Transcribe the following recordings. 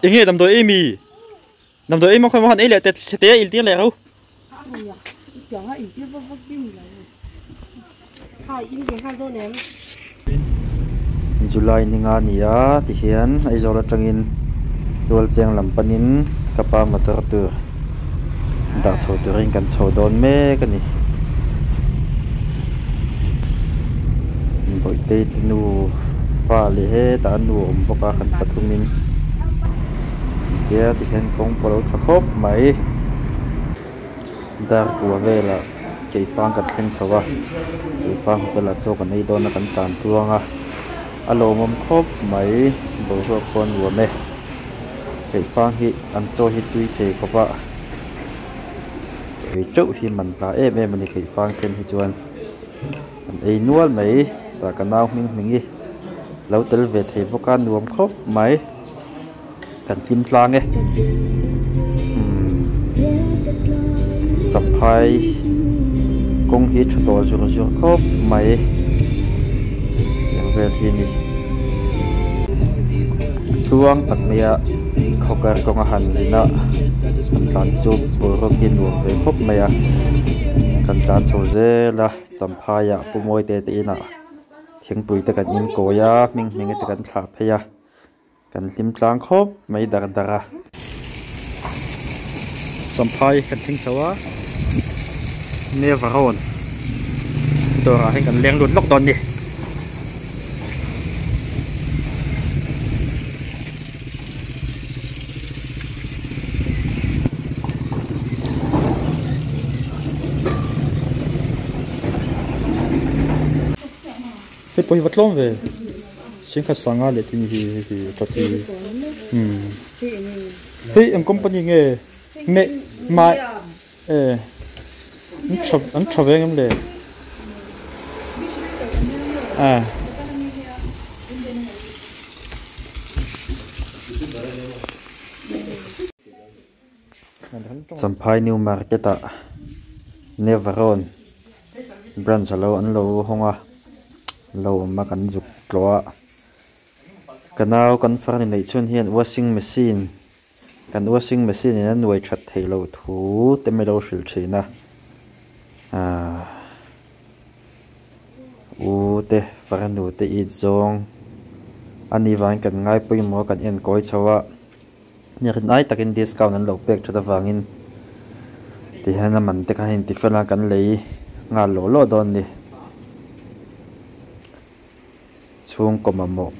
Enge damdawi ei mi? Damdawi ei maw khawi maw han ei leh teh te a intir leh ro. July ni nga ni a tihian Aizawl atangin Tualcheng lam panin ka pa motor tur dah chho turin kan chho dawn mek a ni. Bawihtei te nu pa leh hetah a nu a awm bawk a kan pathumin tia tihian kawng pawh a lo tha khawp mai. Dar kua velah keifang kan thleng chho a keifang hotel ah chaw kan ei dawn a kan tlan tluang a a lawmawm khawp mai boruak pawh a nuam e keifang hi an chaw hi tui thei khawp a chaw ei teuh hi man hla em em a ni keifang thlen hi chuan an ei nual mai tah ka nau hming hming hi lo tel ve thei bawk a nuam khawp mai. Kan hlim tlang e. Champhai kawng hi tha tawh zur zur khawp mai tiang vel hi a ni. Tluang tak mai a khawkar kawng a han zin a an tlan chu boruak hi a nuam ve khawp mai a kan tlan chho zel a Champhai ah Pu Mawite te inah thingpui te kan in kawi a hming hming te kan thlah phei a. Kan hlim tlang khawp mai dar dar a. Champhai kan thleng chho a, Never rawn dawrah hian kan leng lut lawk dawn ni. Hei pawh hi va tlawm ve. Singkhat sanga leh tin hi hei hi tha thi umm hei eng company nge me mai e an tha an tha ve ngem le a. Champhai New Market ah Nevaron branch alo an lo hawng a lo awm a kan zuk tlawh a ka nau kan far ni neih chhun hian washing machine kan washing machine in a nuai that theih loh thu te mai lo hrilh thin a ahh u te farnu te it zawng a nih vangin kan ngai pawimawh a kan enkawi chho a. Rinai takin discount an lo pek that avangin tihian a man te kha hei tifel a kan lei nghal lawh lawh dawn a ni. Chhungkaw mamawh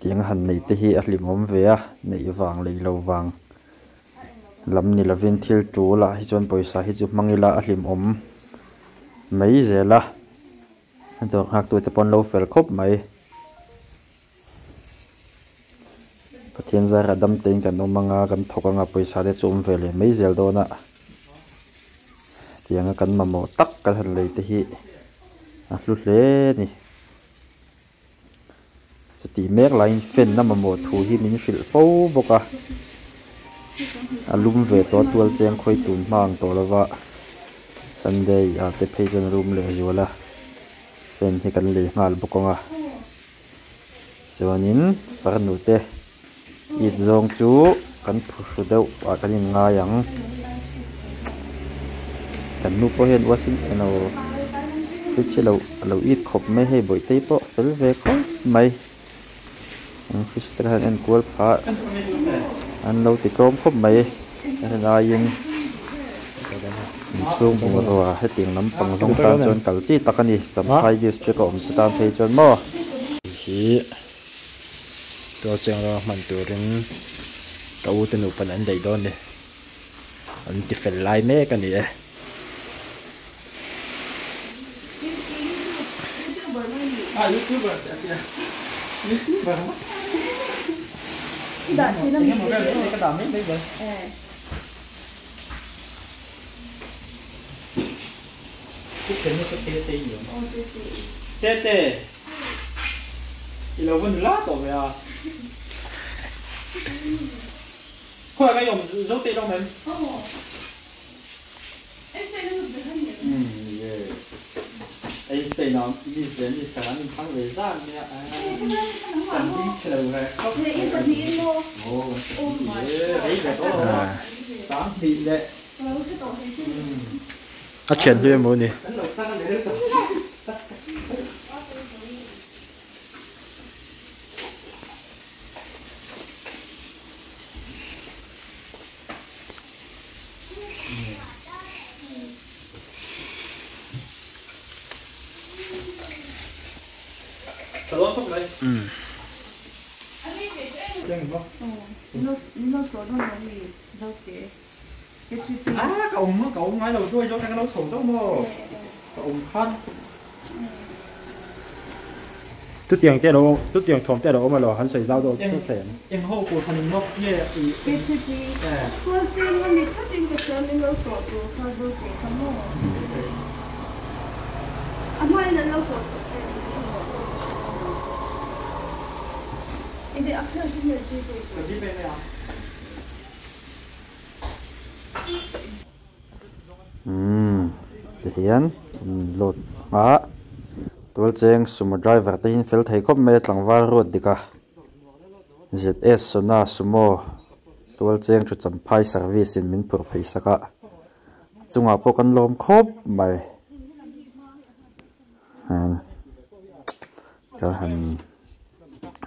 tiang han neih te hi a hlimawm ve a, neih vang lei lo vang lam ni lovin thil tul ah hi chuan pawisa hi chu hmang ila a hlimawm mai zel a, dawr nghak tute pawh an lo fel khawp mai. Pathian zara dam tein kan awm anga kan thawk anga pawisa te chu awm ve leh mai zel dawn a tianga kan mamawh tak kan han lei te hi a hlu hle a ni chutih mek laiin fan a mamawh thu hi min hrilh fo bawk a a lum ve tawh a tual cheng khawi tun hma ang tawh lova sunday ah te phei chuan a lum leh zual a fan hi kan lei nghal bawk ang a. Chuanin farnu te it zawng chu kan phuhru deuh ah kan in ngai ang. Kan nu pawh hian washing emaw thil chhe lo a lo it khawp mai hei bawihtei pawh fel ve khawp mai. An fish te khan en kual phah an lo ti tlawm khawp mai a rin aiin inchhung bungrua hetiang lampang zawng tan chuan kal chi tak a ni Champhai district a awm te tan phei chuan maw. Hi tual cheng rawng hman turin ka u te nupa an daih dawn ni an ti fel lai mek a ni e. A thian hlui emaw ni. Chutiang te alo chutiang thawm te alo awm alo han sawi zau deuh deuh thei ang. Umm tihian an load a tualcheng sumo driver te hi an fel thei khawp mai a tlangval ruat dik a zs sona sumo tualcheng thu champhai service in min phurh phei sak a chungah pawh kan lawm khawp mai ka han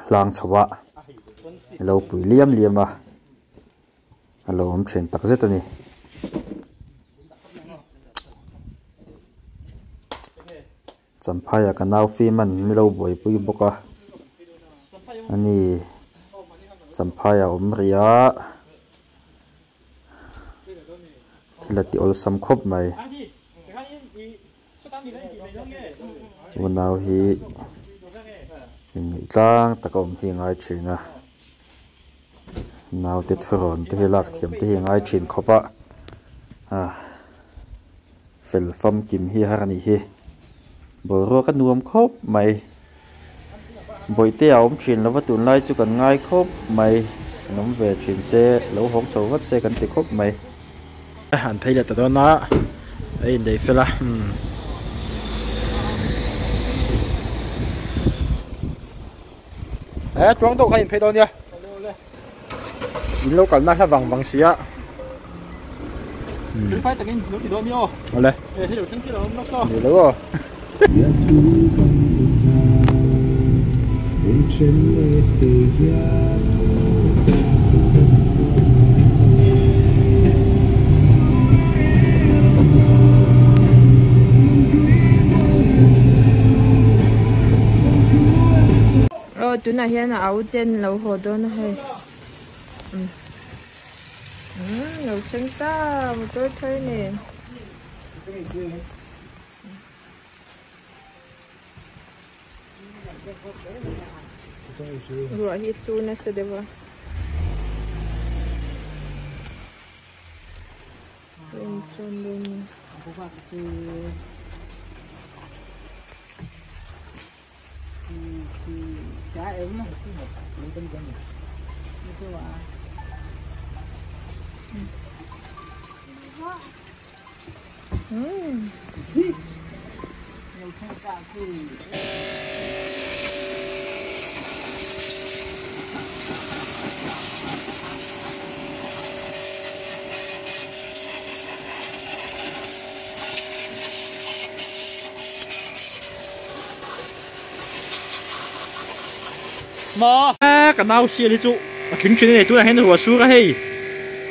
hlang chho a lo pui liam liam a. A lo awm thin tak zet a ni. Champhaiah ka nau fim an mi lo buaipui bawk a a ni Champhaiah a awm rih a thil a ti awlsam khawp mai. Unau hi inngeih tlang taka awm hi a ngai thin a. Naute thurawn te hi lak thiam te hi a ngai thin khawp a ah fel famkim hi a har a nih hi boruak a nuam khawp mai bawihte a awm thin lova tunlai chu kan ngai khawp mai an awm ve thin se lo hawng chho vat se kan ti khawp mai. An phei leh ta dawn a a inlei fel a umm. He chuang deuh khan in phei dawn nia in lo kalna hla vang vang sia Tui takin lo ti dawn nia aw awle e hei lo thleng chiah lo awm lawk saw ni lo aw Aw tunah hian a au te an lo haw dawn a hei umm lo thleng ta motor thar nen. Ruah hi sur nasa deuh a. Ma ka nau sial hi chu a tling thin a ni tunah hian ruah sur a hei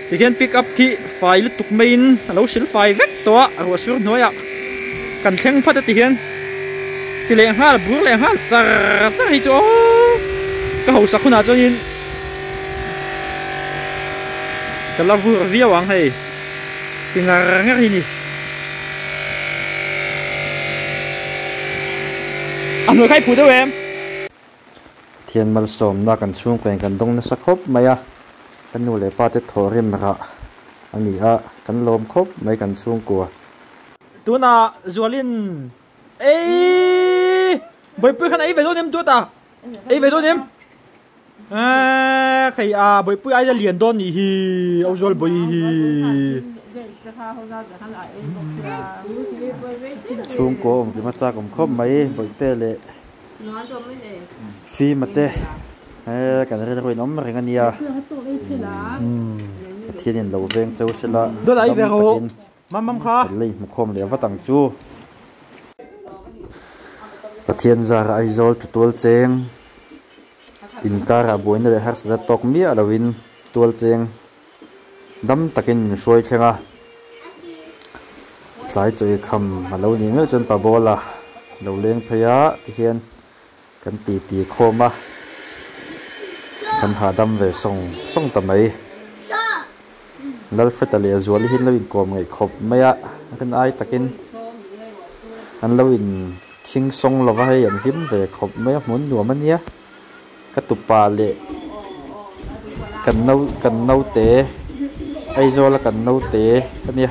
tihian pick up khi fai lutuk maiin a lo sil fai vek tawh a ruah sur hnuaiah kan thleng phat a tihian ti leh nghal bur leh nghal char char hi chu aww ka hausak hunah chuanin ka la vur viau ang hei ti ngar ngar hi ni. A hnuai kha i phu deuh em? Pathian malsawmna kan chhungkaw kan dawng nasa khawp mai a, ka nu leh pa te thawhrim rah a ni a, kan lawm khawp mai kan chhungkua. Tunah Zualin Ei! Bawihpui khan ei ve dawn em duat a? Ei ve dawn em? Eee khei a Bawihpui aia lian dawn nih hi Auzual Bawihi hi. Chhungkaw awm kim a chak awm khawp mai Bawihte leh Fima te. He kan rilru in awm reng a nia. Pathian in lo veng cheu sela dam takin kan lei hmukhawm leh vat ang chu. Pathian zara Aizawl chu tual cheng inkarah buaina leh harsatna tawk miah loin tual cheng dam takin min hruai thleng a. Tlai chawi kham a lo nih meuh chuan Pabola lo leng phei a tihian Kan titi khawm a, kan hahdam ve sawng sawng ta mai. Lalfeta leh Zuali hi an lo inkawm ngaih khawp mai a, rin ai takin an lo inkhing sawng lo va, hei an hlim ve khawp mai a, hmun nuam a nia. Ka tupa leh kan no kan naute Aizawla kan naute a nia,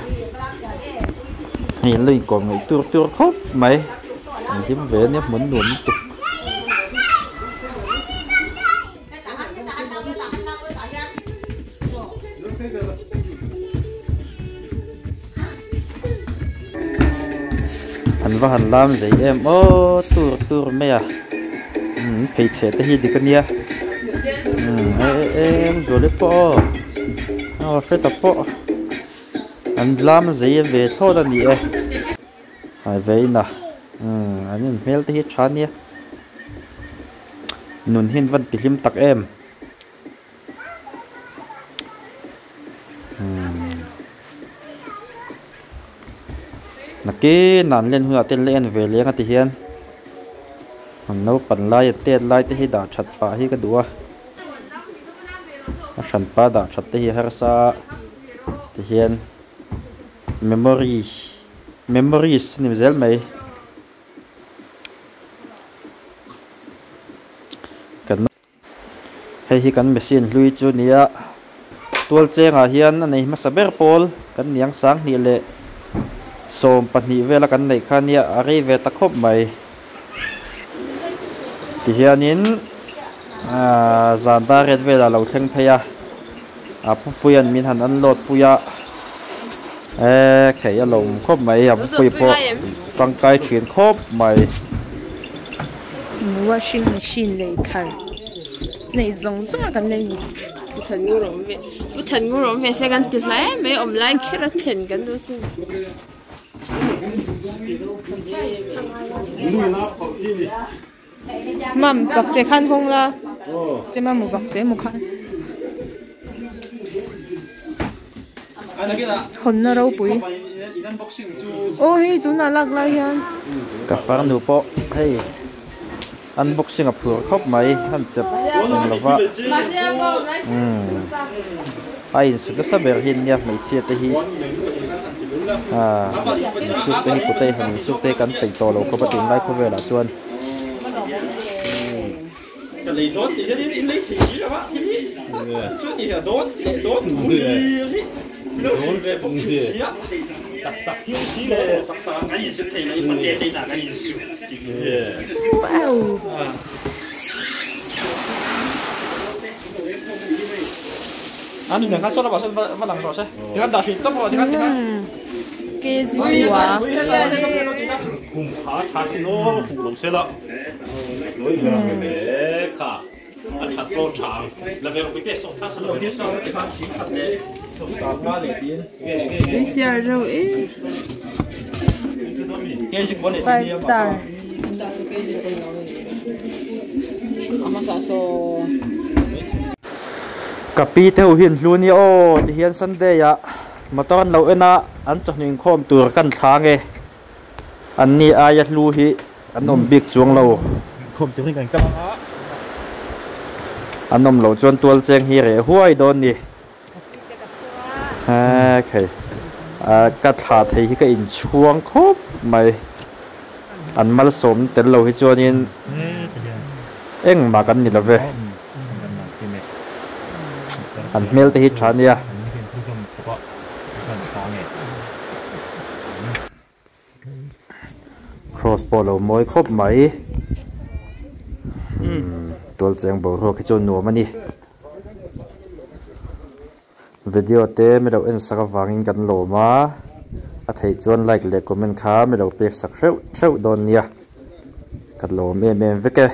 hei an lo inkawm ngaih tur tur khawp mai. An hlim ve ania hmun nuam lutuk. An va han lam zei em aw tur tur mai a umm pheichhe te hi dik ania umm e e em zuali pawh aw aw hreta pawh an lam zei ve thlawt a ni e. Hai vein a umm an in hmel te hi tha nia nun hi an van ti hlim tak em umm nakin ah an len hunah te an la en ve leng a ti hian an naupang lai a tet lai te hi dah that pah hi ka duh a a hranpa dah that te hi a harsa a ti hian. Memory memories a ni zel mai kan hei hi kan machine hlui chu a ni a tual chengah hian a nei hmasa ber pawl kan niang sanghnih leh 12 vela kan neih kha nia a rei ve ta khawp mai tihianin ahh zan dar riat velah lo thleng phei a. A pupuia'n min han unload pui a, e khei a lo awm khawp mai, a pupui pawh tangkai thin khawp mai. Washing machine lei thar nei zawng zawng a kan lei ni. Pu Than ngur awm ve, Pu Than ngur awm ve se kan ti hle mai, awm lai kher a thlen kan duh sin. Mam bak che khan hawng la che mam bak che emaw khan hawnna ropui aw hei tunah lak lai hian. Ka farnu pawh hei unboxing a phur khawp mai han chep eng lova umm a insut nasa ber hi nia hmeichhia te hi ah insut te hi kut a inhan insut te hi kan peih tawh lo khawp a tunlai khawvelah chuan. Five star. Ka pi te ho hian hlu nia aw ti hian Sunday ah motor an lo en a an chawhnu inkhawm tur kan thlang e an ni aia hlu hi an awm bik chuang lo an awm loh chuan tual cheng hi reh huai dawn ni. Hei ka thlah thei hi ka inchhuang khawp mai an malsawm tel lo hi chuanin engmah kan ni lo ve an hmel te hi tha nia. Cross pawh a lo mawi khawp mai tual cheng boruak hi chu nuam a ni video te mi lo en sak avangin kan lawm a a theih chuan like leh comment kha mi lo pek sak hreuh hreuh dawn nia ka lawm em em vek e.